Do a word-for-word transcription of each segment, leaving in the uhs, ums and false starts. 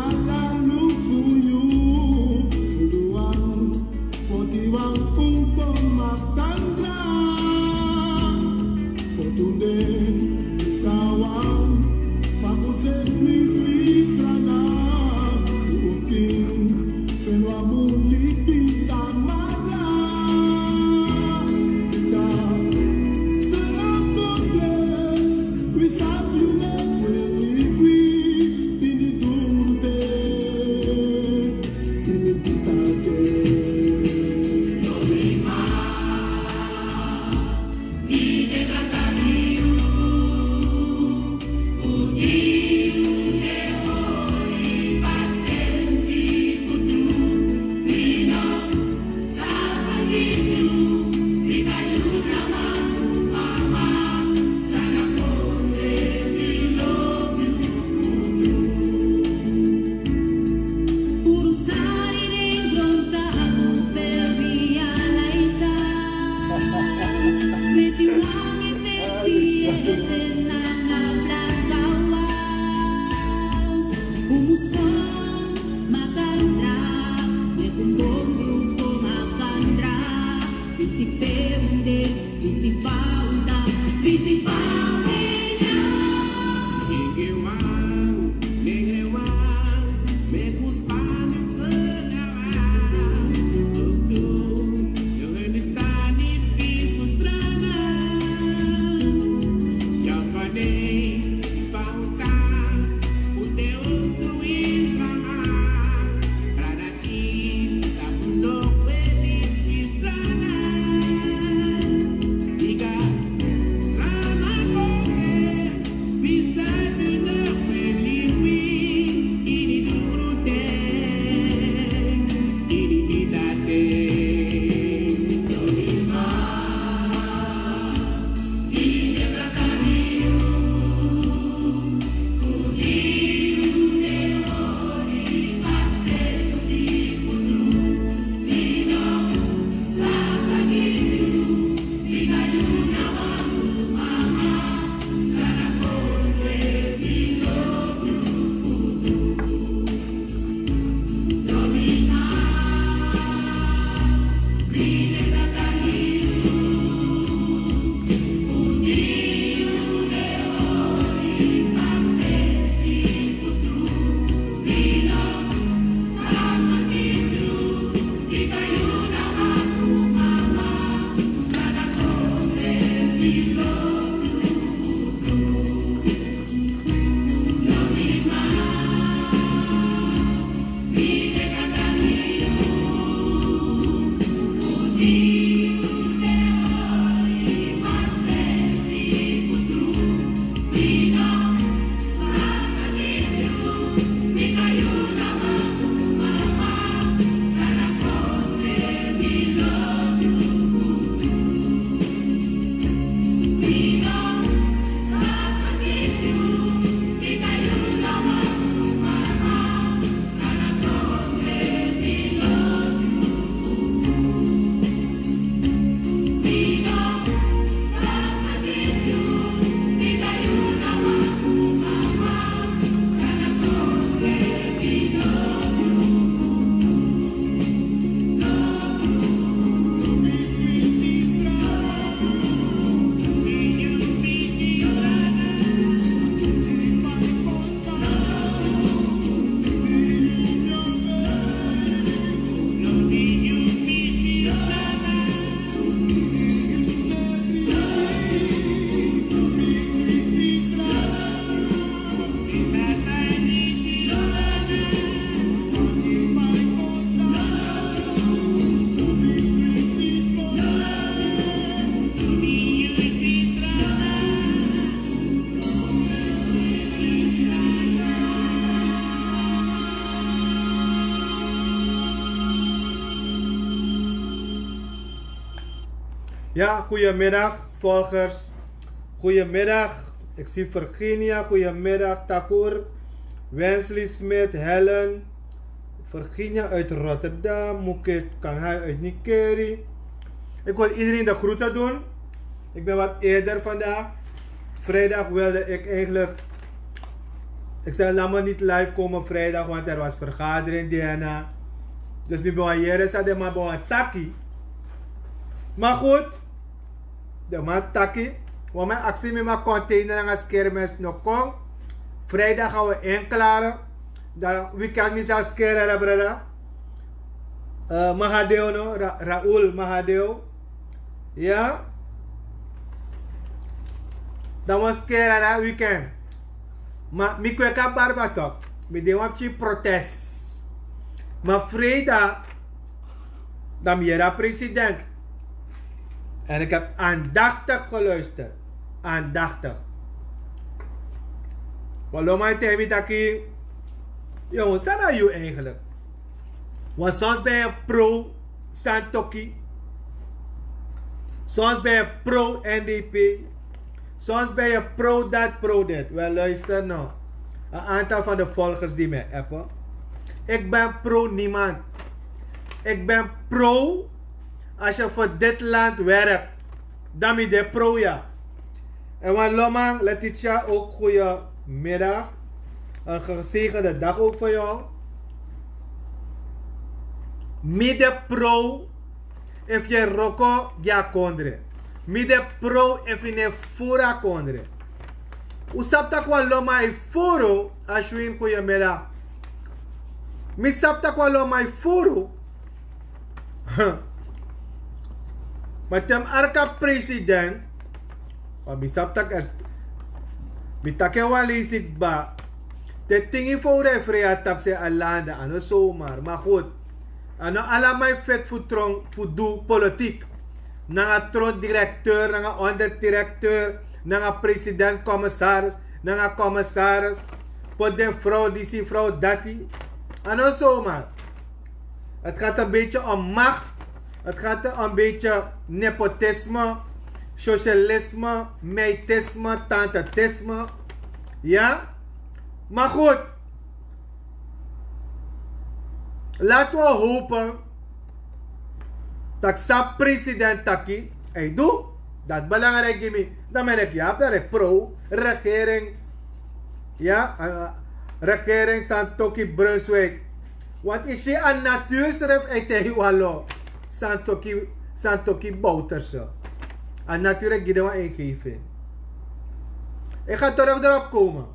Ala luku yu, fu du wan, poti wan punto makandra. Potunde, tawan, fa fu seti mi srana, fu un kin, fen wan bun libi tamara. Ika, srana konde, wi sabi yu no kwe libi, ini duru te, ini dita te. Ja, goedemiddag, volgers. Goedemiddag. Ik zie Virginia. Goedemiddag, Takur. Wensley Smith, Helen. Virginia uit Rotterdam. Mukit Kanghai uit Nikeri. Ik wil iedereen de groeten doen. Ik ben wat eerder vandaag. Vrijdag wilde ik eigenlijk Ik zei, laat me niet live komen vrijdag, want er was vergadering, D N A. Dus mi ben wan yere san den man ben wan taki. Maar goed, den man taki. Wan man aksi mi, maar container nanga skermes no kon. Vrijdag gaan we inklaren. Dan weekend mi zal skeren, brada. Eh, Mahadeo, no? Ra- Raul Mahadeo. Ya. Dan wan skeren na weekend. Maar mi kweka barba toch. Mi de wan pikin protest. Maar vrijdag, dan mi yere a president. En ik heb aandachtig geluisterd. Aandachtig. Wan lo man e taigi mi taki, jongen, san na yu eigenlijk? Want soms ben je pro Santokhi. Soms ben je pro N D P. Soms ben je pro dat, pro dit. Wel, luister nou. Een aantal van de volgers die mij appen. Ik ben pro niemand. Ik ben pro als je voor dit land werkt. Dan mi de pro, ja. En wan lo man, Letitia, ook goedemiddag. Een gezegende dag ook voor jou. Mi de pro, efu yu e wroko gi a kondre. Mi de pro, efu yu no e furu a kondre. Un sabi tak' wan lo man e furu, Ashwin, goedemiddag. Mi sabi tak' wan lo man e furu. Maar te mi arki a president, want mi sabi tak' er, mi taki en wan leisi kba. Te tingi fowru e frei a tapu sei a landa, a no zomaar. Maar goed, a no ala man e feti fu tron fu du politiek. Nanga tron directeur, nanga onderdirecteur, nanga president commissaris, nanga commissaris. Poti den frow disi, frow dati. A no zomaar. Het gaat een beetje om macht. Het gaat een beetje nepotisme, socialisme, meitisme, tantetisme. Ja? Maar goed. Laten we hopen dat san president taki, hij doet. Dat belangrijk gi mi. Dan ben ik, ja, dan ik pro regering. Ja, eh, regering Santokhi Brunswijk. Want yu si a natuur srefi e taigi wan lo. Santokhi, Santokhi Bouterse. A natuur e gi den wan ingeving. Ik ga terug erop komen.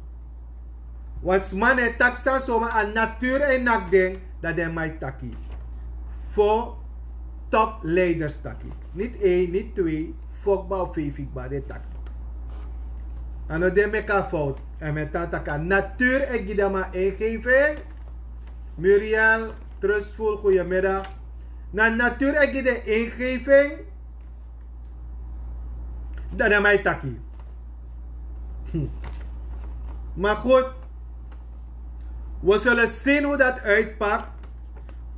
Wan sma no e taki san soma, a natuur e naki den, dan den man e taki. Fo topleiders taki. Niet één, niet twee, fo kba of feifi kba den taki. A no den meki a fout. En mi e taki a natuur e gi den man ingeving. Muriel, Trustvol, goedemiddag. Na natuur e gi den ingeving. Dan den man e taki. Hm. Maar goed, we zullen zien hoe dat uitpakt.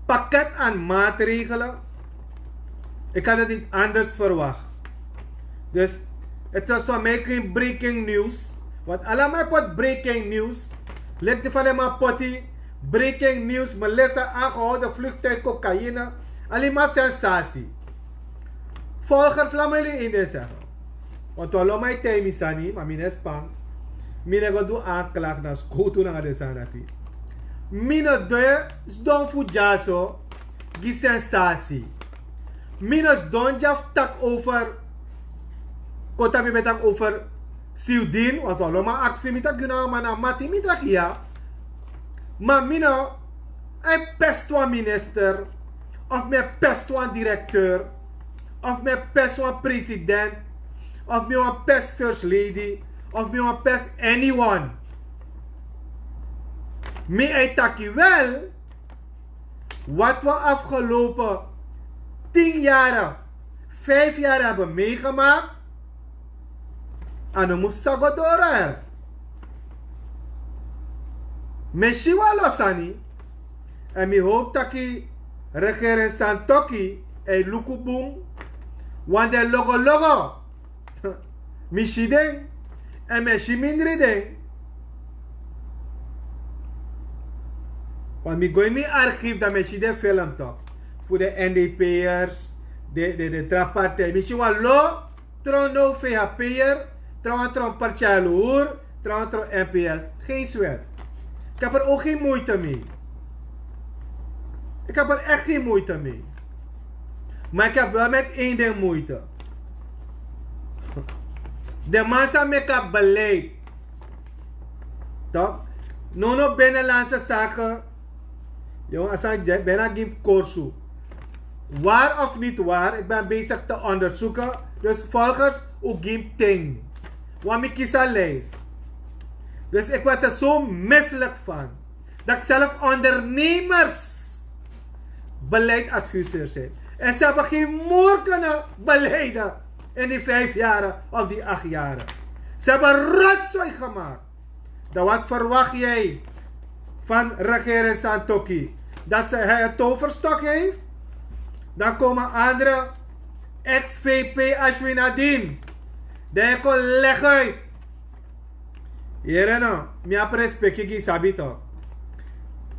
Pakket aan maatregelen. Ik had het niet anders verwacht. Dus het was voor mij geen breaking news. Want allemaal poti breaking news. Leki fa den man poti breaking news. Melissa aangehouden, vliegtuig, cocaïne. Alleen maar sensatie. Volgers, laat me jullie één ding zeggen. Want wan lo man e taigi mi sani, maar mi no e span. Mi no e go du aanklacht na skowtu nanga den sani dati. Mi no de sidon fu dyaso gi sensatie. Mi no sidon dya fu taki over, kon taki mi ben taki over Siudin, want wan lo man aksi mi taki yu na a man na mati, mi taki ya. Ma mi no e pest wan minister, of mi e pest wan directeur, of mi e pest wan president, of mi wani pest first lady, of mi wani pest anyone. Mi e taki wel, wat we afgelopen tien jaren, vijf jaar hebben meegemaakt, a no mus sa go doro. Mi e si wan lo sani, en mi howpu taki regering Santokhi e luku bun, want den logologo, mi si den, en mi e si mindri den. Want mi go ini mi archief, dan mi e si den film toch. Fu den N D P'ers, den, den, den tra partij. Mi si wan lo, tron no V H P'er, trawan tron partij Luhur, trawan tron N P S. Geen sweat. Ik heb er ook geen moeite mee. Ik heb er echt geen moeite mee. Maar ik heb wel met één ding moeite. De man san meki a beleid. Toch? Nono, binnenlandse zaken. Jongen, als hij bijna ging korsu. Waar of niet waar, ik ben bezig te onderzoeken. Dus volgens Ugim Ting. Wamikisa lijst. Dus ik werd er zo misselijk van. Dat ik zelf ondernemersbeleidadviseur zijn. En ze hebben geen moer kunnen beleiden in die vijf jaren of die acht jaren. Ze hebben rotzooi gemaakt. Dan wat verwacht jij van regering Santoki? Dat ze, hij een toverstok heeft? Dan komen andere ex-V P Ashwin Adin. Dan je kon leggen uit. Here no, mi abi respeki gi sabi to.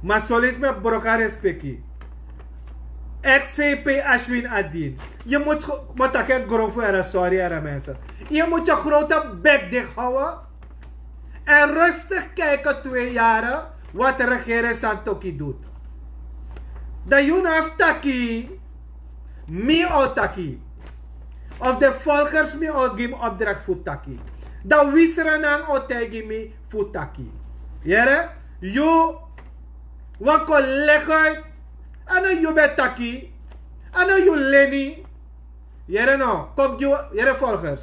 Ma solis mi abi broka respeki. Ex-V P Ashwin Adin. Je moet, moet toch geen grof worden, sorry, hè, mensen. Je moet je grote bek dicht houden. En rustig kijken twee jaren wat de regering Santoki doet. Dan you no have taki, mi o taki. Of de volgers mi o gi mi opdracht fu taki. Dan wisra nanga o taigi mi fu taki. Yere, you wan kon leg uit. A no you ben taki. A no you leni. Yere no, kom gi, yere volgers.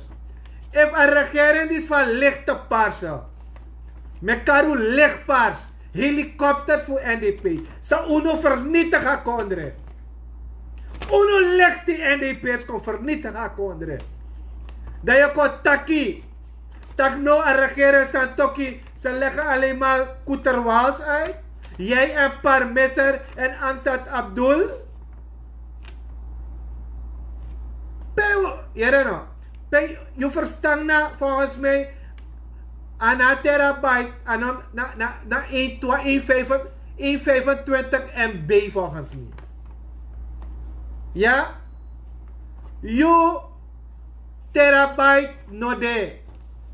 Efu a regering disi fu a lichte parse, mi e kari un lichtpars, helikopters fu N D P, sa unu vernietig a kondre. Unu lichti N D P'ers kon vernietig a kondre. Dan yu kon taki, taki no, a regering Santoki, ze leggen alleen maar koeterwals uit. Jij en Parmisser en Amsat Abdul. Pe, yere no. Pe, yu verstan na, volgens mij, a na terabyte, a no, na, na, na een, twa, een vijf, een vijfentwintig M B volgens mij. Ja? Yu terabyte no de.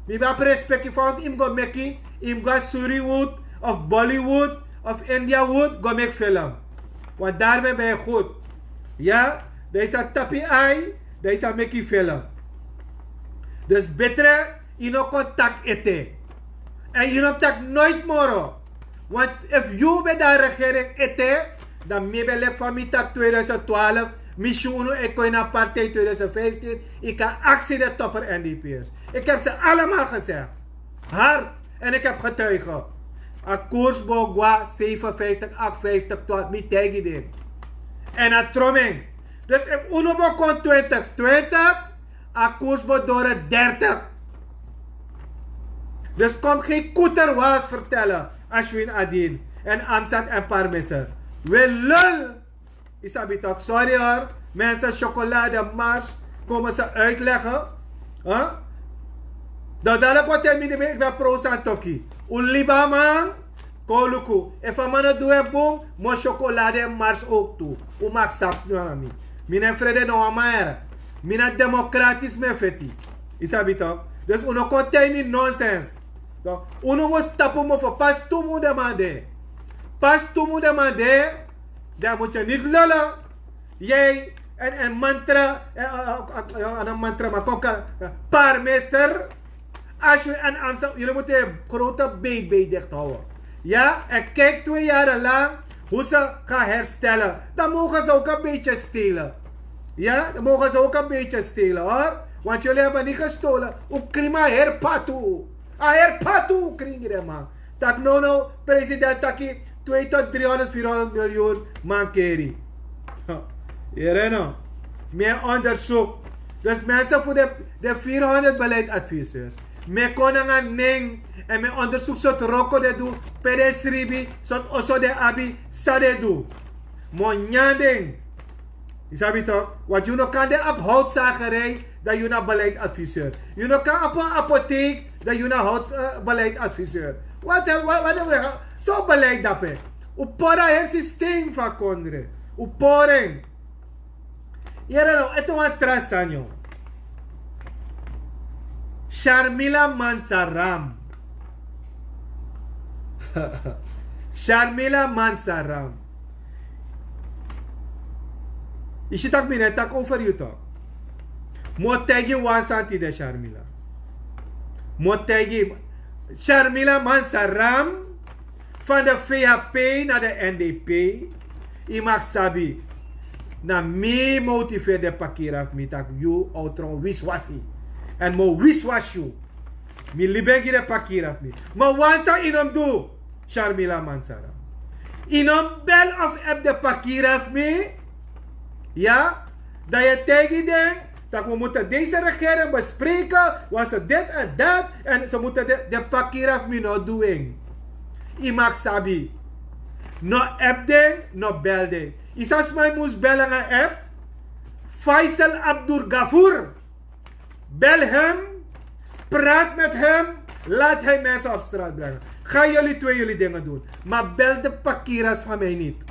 Mi ben abi respeki fa yu mus go meki, yu mus go na Surrywood of Bollywood of Indiawood go meki film. Want daar ben je goed. Ja, dan is dat tapu yu ai, dan is dat meki film. Dus betre, yu no kon taki ete. En yu no taki nooit moro. Want efu yu ben dan regering ete, dan mi ben leki fa mi taki tweeduizend twaalf, mi si unu e kon ini a partij tweeduizend vijftien, yu kan aksi de topper N D P'ers. Ik heb ze allemaal gezegd. Hard. En ik heb getuigen. A koers bo gwa zevenenvijftig, achtenvijftig, twaalf, mi taigi den. En a tromming. Dus efu unu bo kon twintig twintig, a koers bo doro dertig. Dus kom geen koeterwals vertellen, Ashwin Adin en Amsat en Parmisser. We lul. Yu sabi toch, sorry hoor. Mensen, chocolade mars, komen ze uitleggen. Huh? Dan dadelijk wat hij mini ben, ik ben pro Santoki. Un libi a man, kon luku. Efu a man no du en bun, mi o chocolade mars ook tu. Un mag sabi na mi. Mi no e frede no wan man here. Mi na democratisch mi e feti. Yu sabi toch? Dus un no kon taigi mi nonsens. Toch? Un no mus tapu mofo, pas tu mun de man de. Pas tu mun de man de. Dan moet je niet lullen. Jij en, en mantra, eh, eh, eh, eh, eh, mantra, maar kom, kan, eh, Parmisser. Ashwin en Amsat, jullie moeten je grote B B dicht houden. Ja, en kijk twee jaren lang hoe ze gaan herstellen. Dan mogen ze ook een beetje stelen. Ja, dan mogen ze ook een beetje stelen hoor. Want jullie hebben niet gestolen. Un kri mi a heri patu. A heri patu un kri, man. Taki no, no, president taki twee tot driehonderd, vierhonderd miljoen mankeri. Here no. Mi e onderzoek. Dus mensen, voor de, de vierhonderd beleidsadviseurs, mi e kon nanga nen en mi e onderzoek sortu wroko den e du, pe den e sribi, sortu oso den e abi, san den e du. Mi o nyan den. Yu sabi toch? Want yu no kan de abi houtzagerij, dan yu na beleidsadviseur. Yu no kan abi apotheek, dan yu na hout, eh, beleidsadviseur. Wat, wat, wat, wat, so beleid dape. Un pori a heri systeem fu a kondre. Un pori en. Yere no, ete wan tra sani. Sharmila Mansaram. Sharmila Mansaram. Yu si tak' mi no e taki over yu tok'. Mi o taigi yu wan sani tide, Sharmila. Mi o taigi yu, Sharmila Mansaram, van de V H P na de N D P. Yu mag sabi, na mi motiveer den pakira fu mi tak' yu o tron wiswasi. Èn mi o wiswasi yu. Mi libi en gi den pakira fu mi. Ma wan sani yu no mus du, Sharmila Mansaram. Yu no mus bel of app den pakira fu mi. Ya, dan yu e taigi den tak' we moeten deze regering bespreken, want ze dit en dat, en ze moeten de, den pakira fu mi no du en. Yu mag sabi. No app den, no bel den. Yu sabi sma yu mus bel nanga app? Faisal Abdul Gafur. Bel hem, praat met hem, laat hij mensen op straat brengen. Ga jullie twee jullie dingen doen. Maar bel de pakiras van mij niet.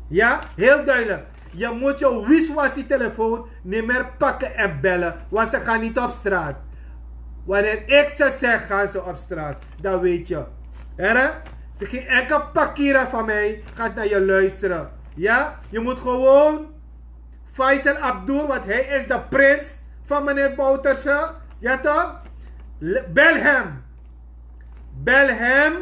Ja, heel duidelijk. Je moet je wiswasi telefoon niet meer pakken en bellen, want ze gaan niet op straat. Wanneer ik ze zeg, gaan ze op straat. Dat weet je. Hè? Ze geen enkel pakira van mij gaat naar je luisteren. Ja, je moet gewoon Faisal Abdul, want hij is de prins van meneer Bouterse. Ja toch? Le- Bel hem. Bel hem.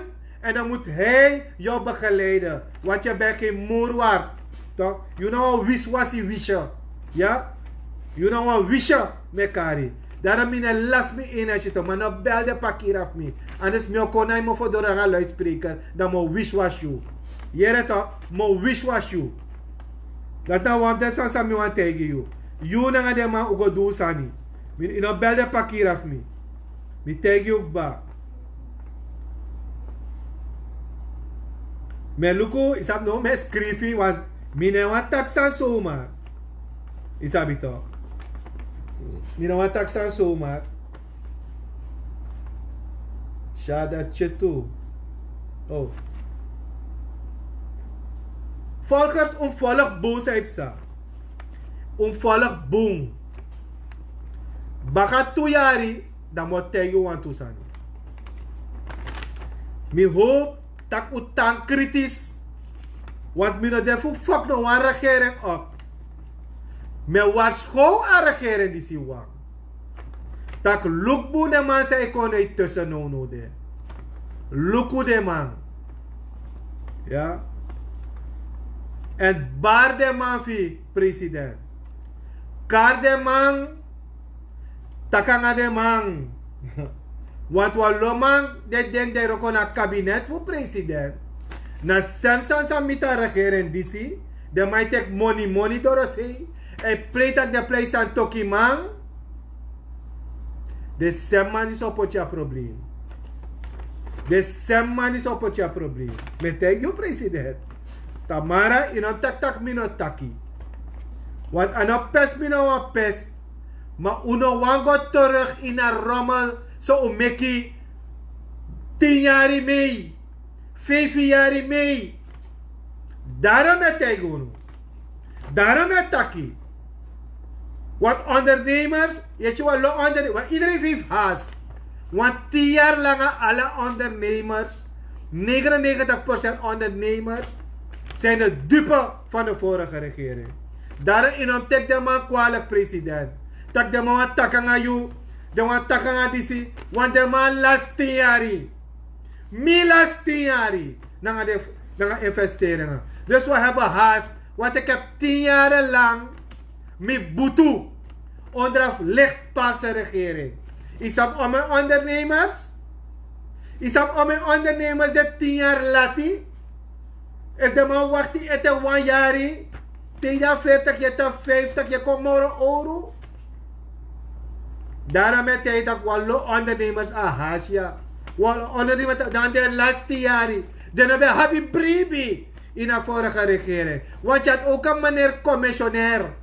En dan moet hij jou begeleiden. Want je bent geen moer waard. Toch? You know wiswasi wisje. Ja? You know wisje mekari. Daarom mi no e lasi mi energie toch. Maar no bel den pakira fu mi. Anders mi o kon na yu mofo doro nanga luidspreker. Dan mi o wiswasi yu. Yere toch? Mi o wiswasi yu. Dati na wan fu den sani san mi wani taigi yu. Yu nanga den man un go du un sani. Mi, yu no bel den pakira fu mi. Mi taigi yu kba. Mi e luku, yu sabi now mi e skrifi, want mi no e wani taki sani somar. Yu sabi toch. Mi no wani taki sani somar. Shada Chetu. Oh. Volgers, un volg bun, san yu psa. Un volg bun. Baka tu yari, dan mi o taigi un wantu sani. Mi hoop tak' un tan kritis. Want mi no de fu fok no wan regering op. Mi e warskow a regering disi wan. Tak' luku bun den man san e kon na yu tussen nownow de. Luku den man. Ya. Èn bari den man fu yu president. Kari den man. Taki nanga den man. Want wan lo man di e denki den e wroko na kabinet fu president. Na sem sani san miti a regering disi. Den man e teki moni moni dorosei. E prei tak' den prei san tokiman. Den sem man disi o poti a problem. Den sem man disi o poti a problem. Mi e taigi yu president. Tamara yu no mus taki tak' mi no taki. Want a no pes mi no wan pes. Ma un no wani go teruk ini a rommel san un meki tin yari mei. Feifi yari mei. Darom e taigi unu. Darom e taki. Want ondernemers, yu e si wan lo ondernemers, want iedereen heeft haast. Want tin yari langa ala ondernemers, negenennegentig procent ondernemers, zijn de dupe van de vorige regering. Darom yu no mus teki den man kwalik, president. Tak' den man wani taki nanga yu, den wani taki nanga disi, want den man lasi tin yari. Mi lasi tin yari nanga den, nanga investeringen. Dus we hebben haast, want ik heb tien jaren lang mi butu onder een lichtpaarse regering. Yu sabi al mi ondernemers? Yu sabi al mi ondernemers di tin yari lati? Efu den man wakti ete wan yari, tweeënveertig, yu teki vijftig, yu kon moro owru. Darom e taigi tak' wan lo ondernemers a haast ya. Wan lo ondernemers dan den lasi tin yari. Den no ben abi bribi ini a vorige regering. Want yu had ook een meneer commissionair.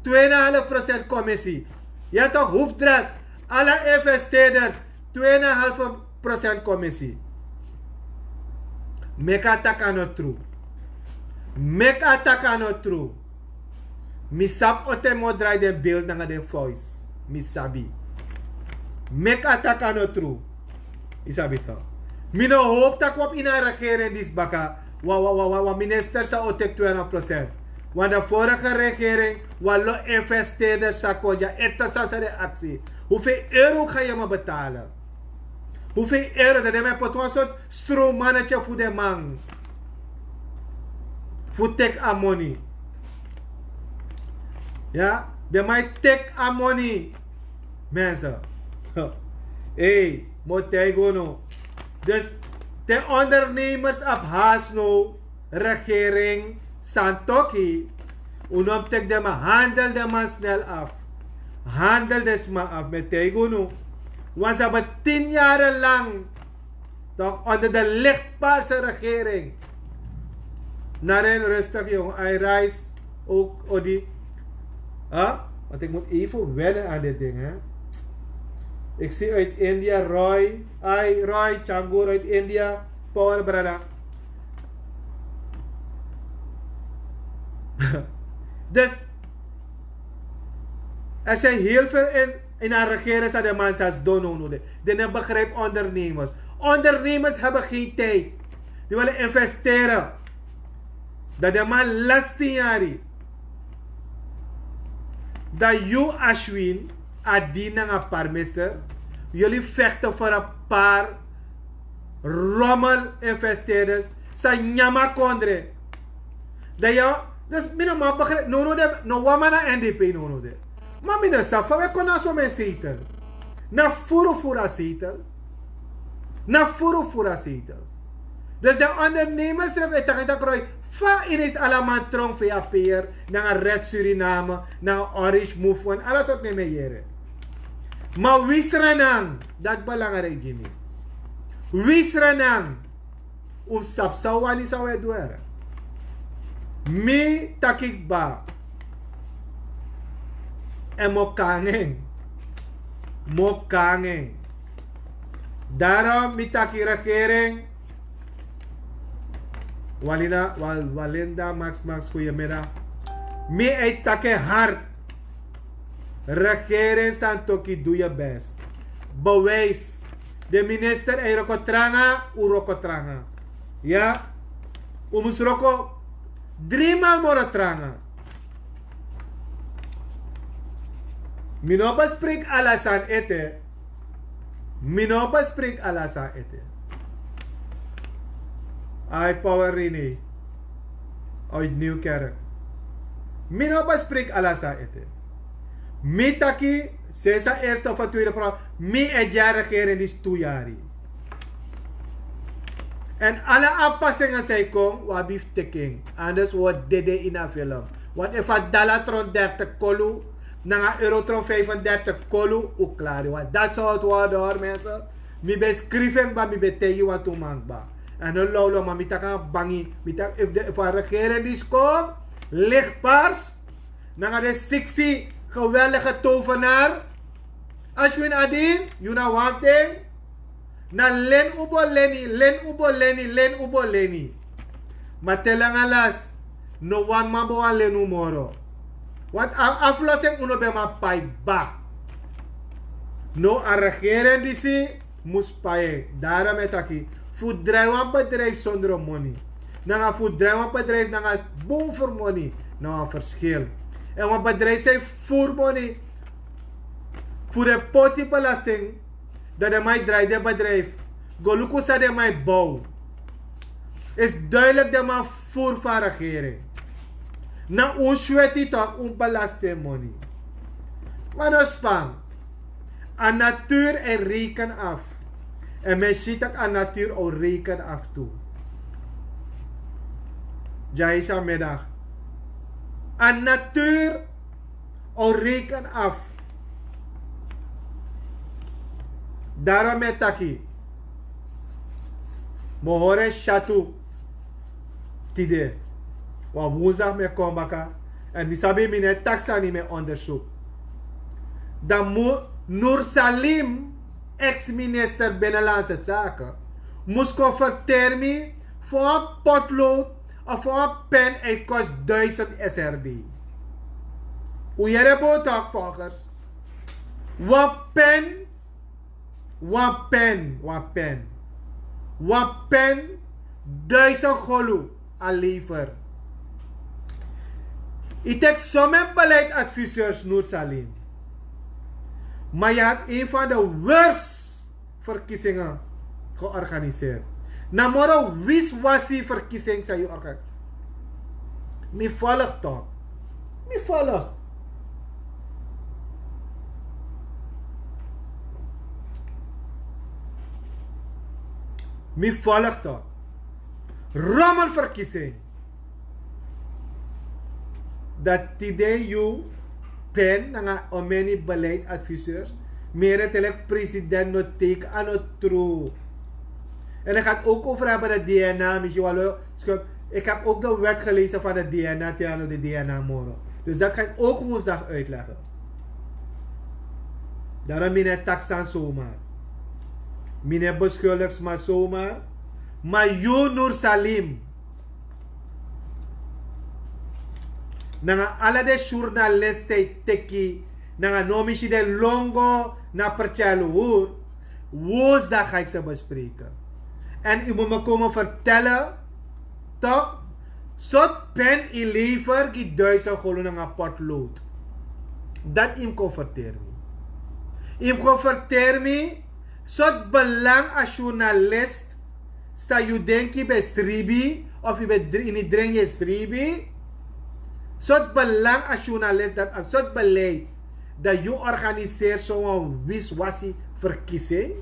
Twee en een half procent commissie. Yu had toch Hoefdret. Ala investeerders. Twee en een half procent commissie. Meki a taki a no tru. Meki a taki a no tru. Mi sabi oten mi o drai den beeld nanga den voice. Mi sabi. Meki a taki a no tru. Yu sabi toch. Mi no hopi tak' wi abi ini a regering disi baka, wan wan wan wan minister sa o teki twentig procent. Wan de vorige regering, wan lo investeerders sa kon dya ete sasa reaksi. Hufei euro ga yu mi betalen? Hufei euro dan den man e poti wan sortu strowmannetje fu den man fu teki a moni. Ya, den man e teki a moni. Mensen, ei, mi o taigi unu. Dus te ondernemers abi haast now, regering, santoki, un no mus teki den man, handel den man snel af. Handel den sma af, mi e taigi unu. Wan sa ben tin yaren lang toch onder de lichtpaarse regering. Naren, rustig jong, I rise ook, odi. Huh? Want ik moet even wennen aan dit ding, hè. Ik zie uit India Roy. Ai Roy Changur uit India. Power brada. Dus er zijn heel veel in, in haar regering, zei de man, zelfs dono no de. Die niet begrijpt ondernemers. Ondernemers hebben geen tijd. Die willen investeren. Dat de man last tien yari. Dat you Ashwin, Adina nanga Parmester, jullie vechten voor een paar rommel investeerders. Sa nyama kondre. Dan ya, dus mi no man begrijp, no no de, no wan man na N D P no no de. Ma mi no sabi fa we kon na so men zetel. Na furu furu a zetel. Na furu furu a zetel. Dus de ondernemers srefi e taki taki Roy, fa ini is alaman trong fu ya peer, nanga Red Suriname, nanga Orange Movement, ala sortu name yere. Ma wi srenan, dat belangrijk gi mi. Wi srenan, un sabi san wani san we dwere. Mi taki kba. En mi o kangen. Mi o kangen. Daarom mi taki regering. Walina, Wal, Walinda, Max, Max, goedemiddag. Mi e taki hard. Regering Santoki, doe je best. Bewijs. De minister e roko tranga, un roko tranga. Ya. Un mus roko dri maal moro tranga. Mi no bespreek ala sani ete. Mi no bespreek ala sani ete. Ai Power Rene uit Nieuwkerk. Mi no bespreek ala sani ete. Mi taki, sensi a eerste of a tweede programma, mi e gi a regering disi tu yari. En ala aanpassingen san e kon, un abi fu teki en. Anders un o dede ini a film. Want efu a dala tron dertig kolu, nanga euro tron vijfendertig kolu, un klari. Want dat zou het worden hoor mensen. Mi ben skrifi en kba, mi ben taigi wantu man kba. En no lawlaw, ma mi taki nanga bangi, mi taki efu de, efu a regering disi kon, lichtpaars, nanga den siksi geweldige tovenaar, Ashwin Adin, yu na wan fu den. Na len un bo leni, len un bo leni, len un bo leni. Ma te langa las, no wan man bo wani leni un moro. Want a aflossing un no ben man pai kba. No, a regering disi mus pai en. Daarom e taki, fu drai wan bedrijf sondro moni, nanga fu drai wan bedrijf nanga bun fu moni, na wan verschil. En wan bedrijf san e furu moni, fu den poti belasting, dan den man e drai den bedrijf. Go luku san den man e bow. Is duidelijk den man furu fu a regering. Na un sweti toch, un belastingmoni. Ma no span. A natuur e reken af. En men si tak' a natuur o reken af tu. Dyaisa middag. A natuur o reken af. Daarom mi e taki, mi o hori en syatu tide. Wan woensdag mi e kon baka. En mi sabi mi no e taki sani, mi e onderzoek. Dan mu Nur Salim, ex-minister Binnenlandse Zaken, mus kon verteri mi fu wan potlood of fu wan pen e kosi duizend S R D. Un yere bun toch, volgers? Wan pen, wan pen, wan pen. Wan pen, duizend golu a lever. Yu teki somen beleidadviseurs, Noor Salim. Maar je had een van de worst verkiezingen georganiseerd. Na moro wiswasi verkiezing san yu organiseer. Mi volg toch. Mi volg. Mi volg toch. Rommelverkiezing. Dati de yu pen nanga omeni beleidadviseurs. Mere telek president no teken a no tru. En ik ga het ook over hebben, de D N A, misschien wel. Ik heb ook de wet gelezen van de D N A, Tiano, de D N A moro. Dus dat ga ik ook woensdag uitleggen. Daarom mine taxan zomaar. Mine beschuldigd maar zomaar. Maar you, Noor Salim. Nanga ala de journalist san yu teki, nanga no mi si den longo na Purcell Hoer. Woensdag ga ik ze bespreken. En u moet me komen vertellen, toch? Sot pen yu lever gi duizend golu nanga potlood. Dat yu mus kon verteri mi. Yu mus kon verteri mi, sot belang a journalist san yu denki ben sribi, of yu ben dri-, ini dringi sribi. Sot belang a journalist dat, a sot beleid dat yu organiseer so wan wiswasi verkiezing.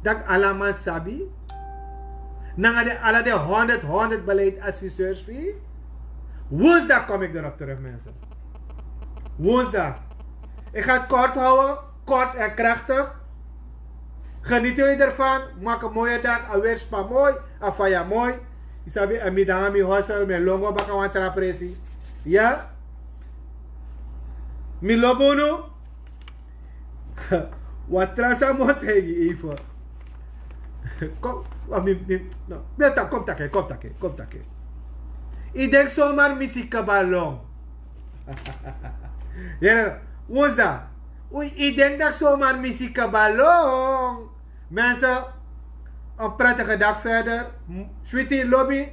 Dat ala man sabi. Nanga de ala de honderd, honderd beleidadviseurs fu yu. Woensdag kom ik erop terug, mensen. Woensdag. Ik ga het kort houden, kort en krachtig. Geniet jullie ervan. Maak een mooie dag. A weer span mooi. A faya mooi. Yu sabi, en mi danga mi hostel, mi longo baka wan tra presi. Ya. Mi lobi unu. Wan tra sani mi o taigi yu even. Kom, wa mi, mi, no. Mi o taki, kom taki, kom taki, kom taki. Yu denki somar mi si kaba long. Yere, woensdag. Yu denki dati somar mi si kaba long. Mensen, een prettige dag verder. M-, sweetie, lobi.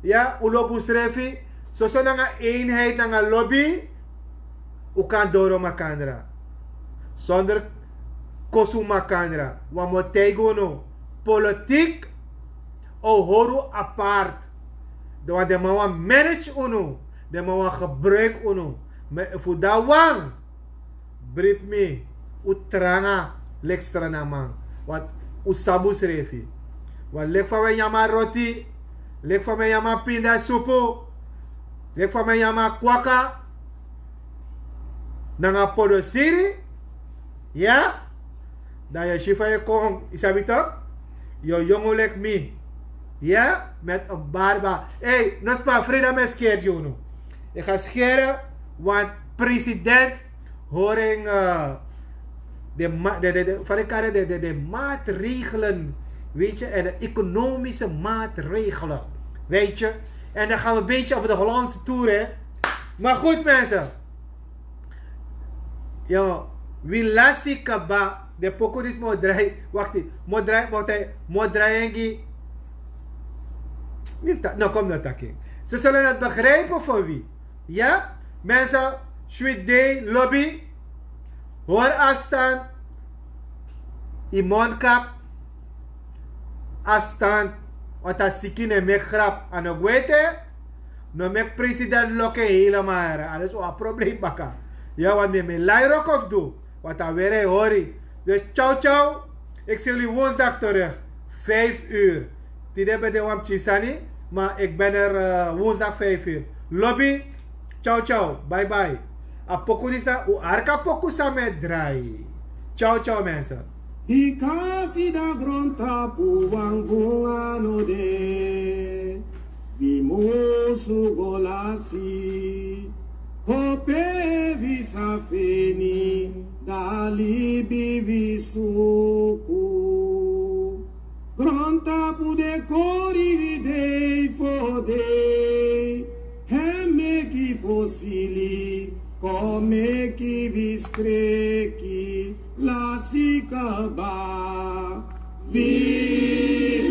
Ya, un lobi unsrefi. Soso nanga eenheid, nanga lobi. Un kan doro makandra. Zonder kosi makandra. Wan mi o taigi unu. Politiek o hori un apart. Dan wan den man wani manage unu. Den man wani gebruik unu. Ma efu un dati wani, bribi mi, un tranga leki Sranan man. Want un sabi unsrefi. Want leki fa un e nyan a roti, leki fa un e nyan a pinda supu, leki fa un e nyan a kwaka, nanga podosiri, ya, dan yu e si fa yu e kon, yu sabi toch? Yu o yongu leki mi. Ya, met een barba. Hey, no span, Frida, mi e skeri gi unu. Yu e skeri, want president Horing, eh, de, ma-, de, de, de, van de, de, de, de maatregelen, weet je, en de economische maatregelen, weet je. En dan gaan we een beetje op de Hollandse toer, hè. Maar goed, mensen. Yo, wi lasi kaba, de pokoe disi mi o drai, wakti, mi o drai, mi o drai, mi o drai en gi. Mi ta-, no, kom no taki. Ze zullen het begrijpen voor wie. Ya, mensen, sweet day, lobi. Hori afstand. Yu mondkap. Afstand. Want a siki no e meki grap, a no gwe ete. No meki president loki en helemaal, anders un abi probleem baka. Ya, want mi e, mi e lai roko fu du. Want a weri e hori. Dus ciao, ciao. Ik zie jullie woensdag terug. Vijf uur. Tide ben de wan pikin sani, maar ik ben er, eh, woensdag vijf uur. Lobi, ciao, ciao, bye bye. A pokoe disi na un arki a pokoe san mi e drai. Ciao, ciao, mensen. Yu kan si a grontapu wan gunga no de. Wi musu go lasi. Pe wi sa feni a libi wi suku. Grontapu de kori wi dei fu dei. Hem meki fosili, kon meki wi skreki, lasi kaba. Wi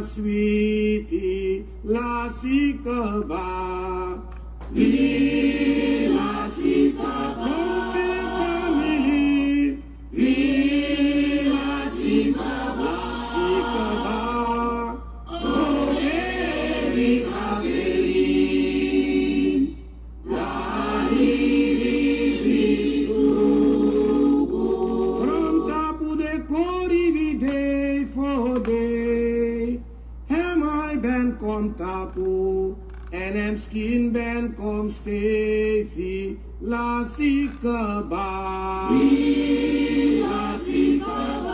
Switi, lasi kaba. Wi lasi kaba. Kon pe famili. Wi lasi kaba. Lasi kaba. Kon pe wi saferi. Lali wi suku. Grontapu de kori wi dei fo dei. Hem ai ben kon tapu, èn hem skin ben kon stefi, lasi kaba. Wi lasi kaba.